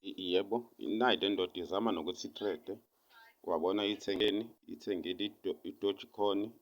Yebo, nayi le ndoda izama nokuthi i-trade. Wabona ithengeni, ithengile i-Dogecoin,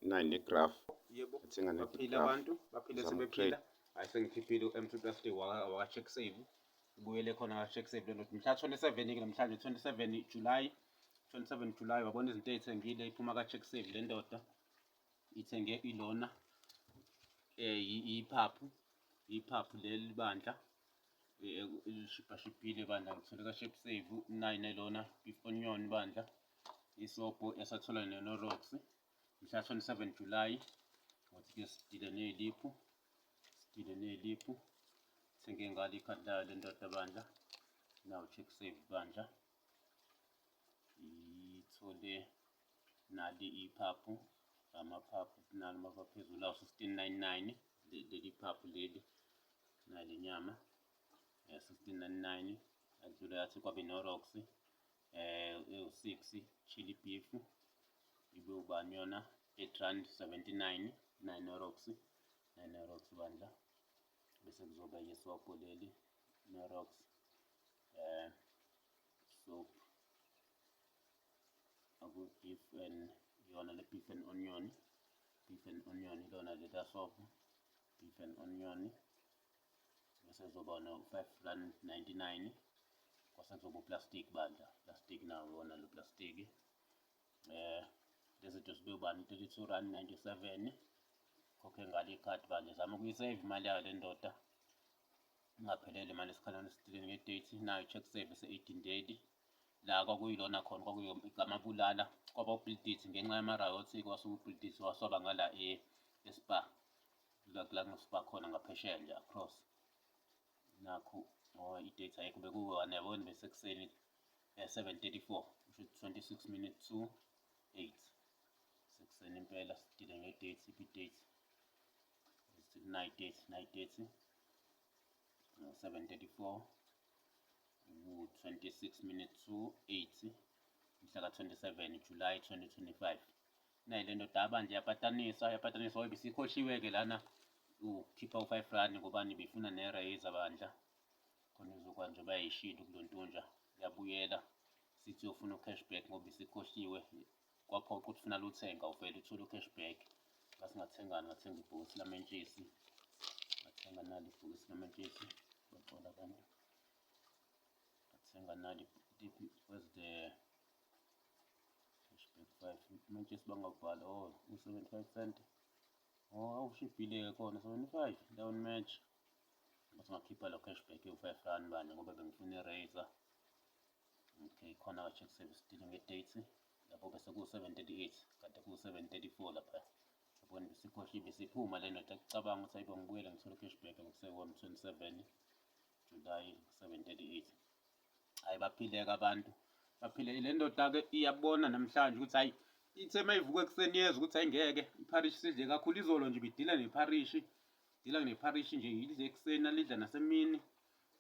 nayi ne-graph. Yebo. Ithenga Baphile ne-graph. abantu, baphile. Izama Sebephila. ukutrade. Hayi, sengikhiphile u-M2 plastic waka-Check Save, ubuyele khona ka-Check Save le ndoda mhla 27-ke namhlanje, 27 July, 27 July. Wabona izinto ey'thengile, iphuma ka-Check Save le ndoda. Ithenge ilona iphaphu, iphaphu leli bandla, lishibhashibhile bandla. Ngithole ka-Check Save 9 lona beef onion bandla, isobho esathola ne-Knorrox mhla 27 July. Wathi-ke sidile ney'liphu, sidile ney'liphu. Thenge ngalo ikhadi layo le ndoda bandla. Nawu Check Save bandla, ithole nali iphaphu, amaphaphu nalo amaphaphu phezulu awu 1699 leli phaphu leli, nale nyama 1699. Adlula yathi kwabe Knorrox ewu-6 chili beef, ibe ubani yona, 8 rand 79, 9 Knorrox, 9 Knorrox bandla. Bese kuzoba yisobho leli, Knorrox soup, aku beef and yona le beef and onion, beef and onion ilona lela sobho, beef and onion. Bese kuzoba no 5 rand 99. Kwase kuzoba uplastic bandla, plastic nawo wona lo plastic. Lezi zinto zibe ubani, 32 rand 97. Khokhe ngalo ikhadi bandla. Zama ukuyisave imali yayo le ndoda, ingaphelele imali esikhaleni. Sidile nge-date nayo Check Save ese-18 la kwakuyilona khona, kwakuyigamabulala, kwaba u-Build It ngenxa yama-riots. Kwasuka u-Build It waswaba ngala e-Spar, la kuno-Spar khona ngaphesheya nje across. Nakhu, oh, i-date ayikho. Bekuwona, yabona, besekuseni 7:34, kusho 26 minutes to 8 sekuseni impela. Sidile nge-date, iphi i-date? Nayi date, nayi date, 7:34, ku-26 minutes to 8, mhla ka-27 July 2025. Nayi le ndoda abanje yapatanisa, yapatanisa ngoba ibisikhohliwe-ke lana ukukhipha u-5 rand, ngobani, befuna ne-razor bandla khona izokwazi nje bayayishilo kulontunja. Yabuyela sithi uyofuna u-cashback ngoba isikhohliwe, kwaphoqa ukuthi ufuna luthenga, uvele uthole u-cashback. Ngasingathengani? Ngathenga ibhokisi lamentshisi, ngathenga nali ibhokisi lamentshisi. Baxola abantu. Ngathenga nali liphi? Where's the cashback? 5 mentshisi bangawubhala. Oh, u-75 cent. Oh, awushibhile-ke khona, 75 down match. Ngathi ngakhipha lo cashback ewu-5 rand bandla ngoba bengifuna i-razor. Okay, khona ka-Check Save dealing nge-date lapho bese ku-7:38, kade ku-7:34 lapha. Yabona, besikhohliwe, besiphuma le ndoda kucabanga ukuthi ayibo, ngibuyele ngithole u-cashback ngokusewona 27 July 7:38. Hayi, baphileka abantu, baphile. Le ndoda-ke iyabona namhlanje ukuthi hayi, ithe uma ivuka ekuseni yezwa ukuthi ayingeke, ipharishi sidle kakhulu izolo nje, ibidila nepharishi, dila nepharishi nje, idle ekuseni, alidla nasemini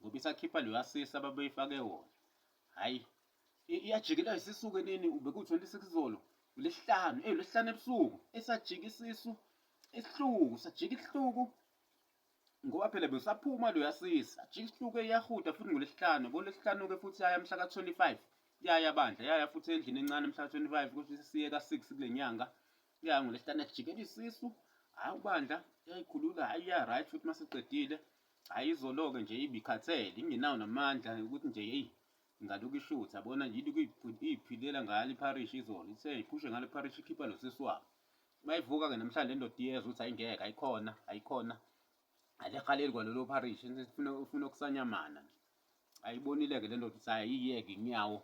ngoba isakhipha leyo asisi ababeyifake wona. Hhayi, iyajikela isisu-ke nini, beku-26 izolo, uLwesihlanu, uLwesihlanu ebusuku esajika isisu, isihluku sajika isihluku ngoba phela besaphuma loya sisi, ajika isihluku, iyahuda futhi ngoLwesihlanu. NgoLwesihlanu-ke futhi yaya mhla ka-25, yaya bandla, yaya futhi endlini encane mhla ka-25, ukuthi siye ka-6 kule nyanga. Ya, ngoLwesihlanu yajikela isisu, hhayi bandla, yayikhulula, hhayi, ya-right futhi masiqedile. Hhayi, izolo-ke nje ibikhathele, ingenawo namandla ukuthi nje heyi ingalokhu ishutha. Yabona nje, ilokhu iy'philela ngalo ipharishi izolo, ithe iphushe ngalo ipharishi, ikhipha lo sisi wabo. Mayivuka-ke namhlanje le ndoda iyezwa ukuthi ayingeke, ayikhona, ayikhona, alihaleli kwalolo pharishi, ufuna okusanyamana nje. Ayibonile-ke le ndoda ukuthi ayiyeke inyawo,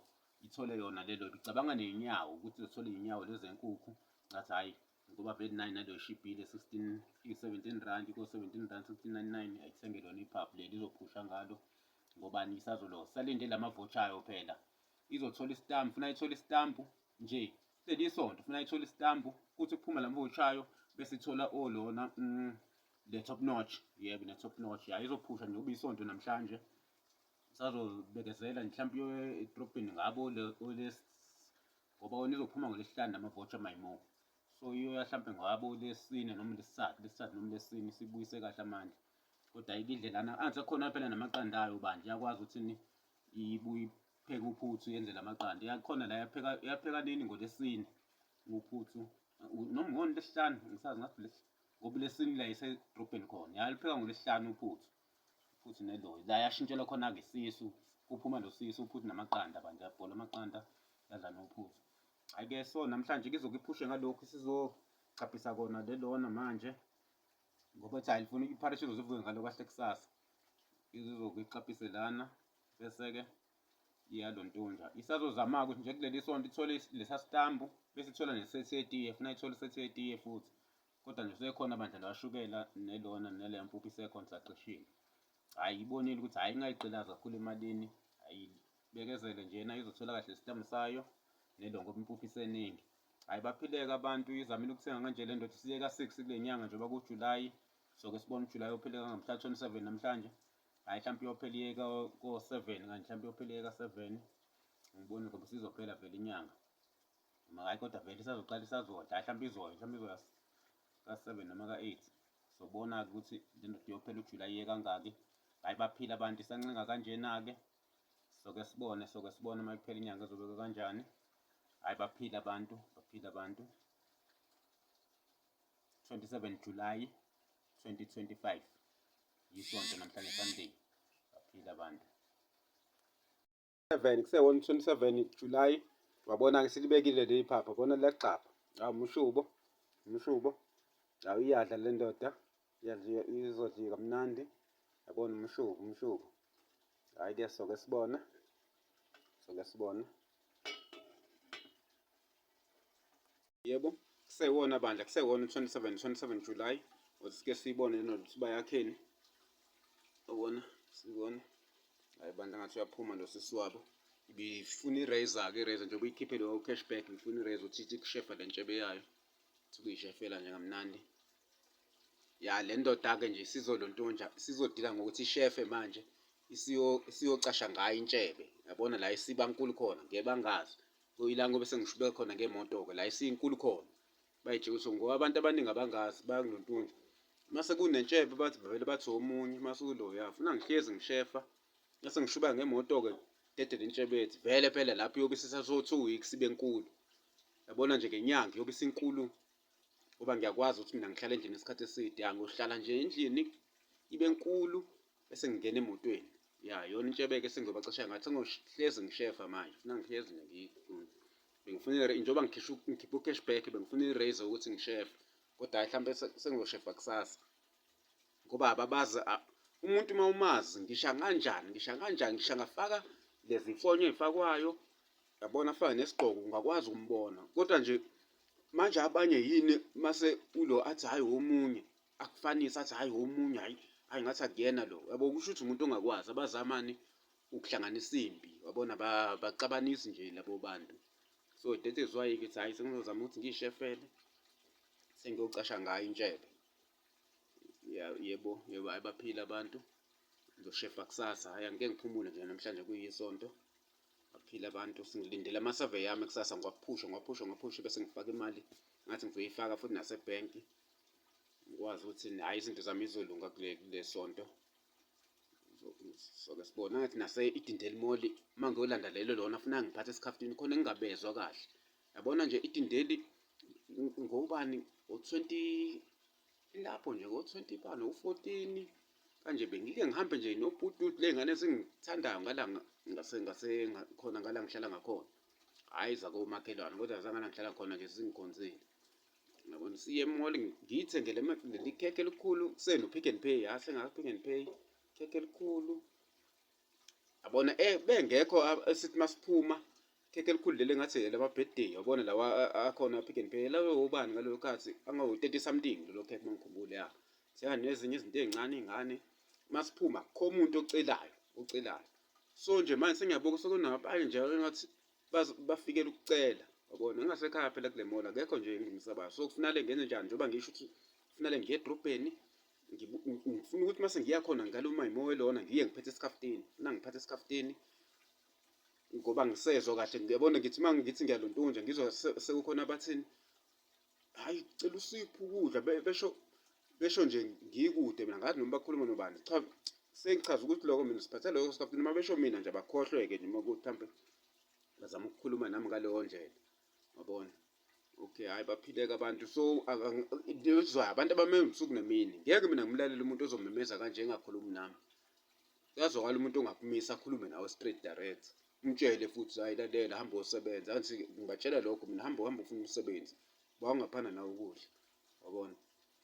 ithole yona lelo, icabanga ney'nyawo ukuthi uthole iy'nyawo lezi zenkukhu. Ngathi hhayi, ngoba vele nayi naleyo shibhile, 16, 17 rand, ko 17 rand 1699. Ayithenge lona iphaphu leli, izophusha ngalo ngobani, isazolo salinde lama-voucher ayo phela. Izothola isitambu, funa ithole isitambu nje leli sonto, funa ithole isitambu kuthi kuphuma lama-voucher ayo, bese ithola olona le Top Notch. Yebo, ne Top Notch ya izophusha nje ngoba isonto namhlanje, sazobekezela nje mhlawumbe uye edrobheni ngabo ngoba wona izophuma ngoLwesihlanu nama-voucher mayimo, so iyoya mhlawumbe ngabo lesine noma lesithathu, lesithathu noma lesine, sibuyise kahle amandla. Kodwa ayikho indlelana anze khona phela namaqanda ayo bandla, iyakwazi ukuthi ni Ibuye ipheke uphuthu yenze lamaqanda. Yakhona la yapheka yapheka nini ngoLwesine uphuthu noma ngolwesihlanu ngisazi ngathi ngoba ulesine la isedrobheni khona. Yalipheka ngoLwesihlanu uphuthu. Uphuthu neloyi. La yashintshela khona-ke isisu kuphuma lo sisu uphuthu namaqanda bandla yabhola amaqanda yadla nophuthu. Hhayi-ke so namhlanje kuzoke iphushe ngalokhu sizochaphisa kona lelona manje ngoba ethi hhayi lifuna i-parish izozivuke ngalo kahle kusasa. Izoke ixhaphise lana bese-ke iyalontunja. Isazozama-ke ukuthi nje kuleli sonto ithole lesa sitambu bese ithola nesethi yetiye, funa ithole isethi yetiye futhi. Kodwa nje usekhona bandla lwashukela nelona naleya mpuphu isekhona isaqishile. Hhayi ibonile ukuthi hhayi ingayigqilazi kakhulu emalini, ayibekezele njena izothola kahle isitambu sayo nelo ngoba impuphu iseningi. Hhayi baphileke abantu izamile ukuthenga kanje le ndoda isiye ka-six kule nyanga njengoba kuJulayi. Soke sibone uJulayi uphele ngamhla 27 namhlanje. Hhayi mhlawumpe iyophela iye ko-seven kanje mhlawumpe iyophela iye ka-seven. Ngiboni ngoba isizophela vele inyanga. Noma hhayi kodwa vele isazoqala isazodla, hhayi mhlawumpe izoya, mhlawumpe izoya ka-seven noma ka-eight. Sobona-ke ukuthi le ndoda iyophela uJulayi iye kangaki. Hhayi baphila abantu isancenga kanjena-ke. Soke sibone, soke sibone uma kuphela inyanga izobe kanjani. Hhayi baphila abantu, baphila abantu. 27 July 2025 yisonto namhlanje Sunday baphila abantu 7 kusewona 27 July wabona ke silibekile leli phapha bona liyagxabha hawu umshubo umshubo hawu iyadla le ndoda iyadliwa izodliwa kamnandi yabona umshubo umshubo hayi ke soke sibone soke sibone Yebo, kusewona bandla, kusewona u-27, 27 July. Othi sike siyibone lena ukuthi bayakheni. Ubona, sibone. Hayi bandla ngathi uyaphuma lo sisi wabo. Ibifuna i-razor ke i-razor njengoba uyikhiphe lo cashback, ibifuna i-razor ukuthi ithi kushefa le ntshebe yayo. Ithi kuyishefela nje kamnandi. Ya le ndoda-ke nje isizolontunja, isizodila ngokuthi ishefe manje. Isiyocasha ngayo intshebe. Yabona la isiba nkulu khona, ngeke bangazi. Kuyila ngoba sengishubeka khona ngemoto-ke la isinkulu khona bayijika ukuthi ngoba abantu abaningi abangazi bayanginontunja mase kunentshebe bathi bavele bathi omunye mase kuloya funa ngihlezi ngishefa mase ngishuba ngemoto-ke dedele intshebe yethi vele phela lapho iyobe isisatho 2 weeks ibe nkulu yabona nje ngenyanga iyobe isinkulu ngoba ngiyakwazi ukuthi mina ngihlala endlini isikhathi eside ya ngiyohlala nje endlini ibe nkulu bese ngingena emotweni ya yona intshebeke esengizobacasha ngathi sengohlezi ngishefa manje funa ngihlezi nje bengifuna njengoba ngikhishwa ngikhipha u-cashback bengifuna i-razor ukuthi ngishefe kodwa hhayi mhlawumbe sengizoshefa kusasa ngoba ababazi umuntu uma umazi ngisha kanjani ngisha kanjani ngisha ngafaka lezi mfonyo ey'fakwayo yabona afake nesigqoko ungakwazi ukumbona kodwa nje manje abanye yini mase ulo athi hhayi womunye akufanise athi hhayi womunye hhayi hhayi ngathi akuyena lo yabo kusho ukuthi umuntu ongakwazi abazamani ukuhlanganisa impi wabona baxabanisi nje labo bantu so that is why ngithi hhayi sengizozama ukuthi ngiyishefele sengiyocasha ngayo intshebe ya yebo yebo hhayi baphila abantu ngizoshefa kusasa hhayi angike ngiphumule nje namhlanje kuyisonto baphila abantu sengilindele ama-survey ami kusasa ngiwaphushe ngiwaphushe ngiwaphushe bese ngifaka imali ngathi ngizoyifaka futhi nasebhenki ngikwazi ukuthi hhayi izinto zami izolunga kule sonto soke sibona ngathi nase-Edendale Mall uma ngiyolanda lelo lona funa ngiphathe esikhafutini khona ngingabezwa kahle yabona nje Edendale ngobani ngo-20 lapho nje ngo-20 bani ngo-14 kanje bengike ngihambe nje nobhuti ley'ngane ezingithandayo ngala ngase ngase khona ngala ngihlala ngakhona hhayi zakomakhelwane kodwa zangala ngihlala khona nje zingikhonzile Yabona siye emall ngiyithengele leli khekhe elikhulu kuseni u-Pick n Pay ha sengaka-Pick n Pay khekhe elikhulu yabona eh bengekho esithi masiphuma khekhe elikhulu leli ngathi elama-birthday yabona lawa akhona Pick n Pay lawo obani ngaleyo khathi angawu-30 something lelo khekhe mangikhumbule ya thenga nezinye izinto ey'ncane iy'ngane masiphuma kho umuntu ocelayo ocelayo so nje manje sengiyabuka sekunabanye nje engathi bafikela ukucela wabona ngingasekhaya phela kule mall akekho nje engimsabayo so kufunale ngenze njani njengoba ngisho ukuthi kufunale ngiye edrobheni ngifuna ukuthi mase ngiya khona ngaluma imoya lona ngiye ngiphethe esikhafutini funa ngiphathe esikhafutini ngoba ngisezwa kahle ngiyabona ngithi uma ngithi ngiyalontunja ngizwa sekukhona abathini hayi cela usiphe ukudla besho besho nje ngikude mina ngazi noma bakhuluma nobani cha Sengichaza ukuthi lokho mina siphathe lokho sikhaftini, uma besho mina nje abakhohlwe-ke nje uma kuthi mhlawumbe bazama ukukhuluma nami ngaleyo ndlela, wabona. Okay, hhayi baphileke abantu. So uzwa abantu abameme ubusuku nemini, ngeke mina ngimlalele umuntu ozomemeza kanje engakhulumi nami. Kuyazwakala umuntu ongakumisa akhulume nawe straight direct, umtshele futhi hhayi lalela, hamba uyosebenza. Angithi ngibatshela lokho mina, hamba uhambe ufuna umsebenzi, bawungaphana nawe ukudla, wabona.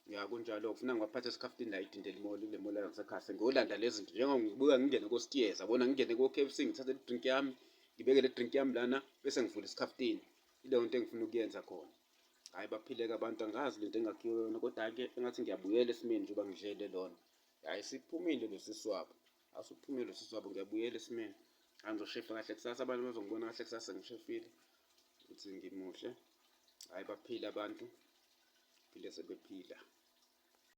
Ya kunjalo, kufuna ngiwaphathe esikhafutini la eDindeli Mall, kule mall yangasekhaya, ngiyolanda lezi zinto njengoba ngibuka ngingene ko-Steers, yabona, ngingene ko-K_F_C ngithathe i-drink yami, ngibeke le drink yami lana bese ngivula isikhafutini. Ileyo nto engifuna ukuyenza khona. Hhayi baphileke abantu, angazi lento engakhiwe yona kodwa-ke engathi ngiyabuyela esimeni njengoba ngidlele lona. Hhayi siphumile lesi swabo, asuphumile lesi swabo, ngiyabuyela esimeni. Hhayi ngizoshefa kahle kusasa, abantu bazongibona kahle kusasa ngishefile ukuthi ngimuhle. Hhayi baphile abantu, phile sebephila.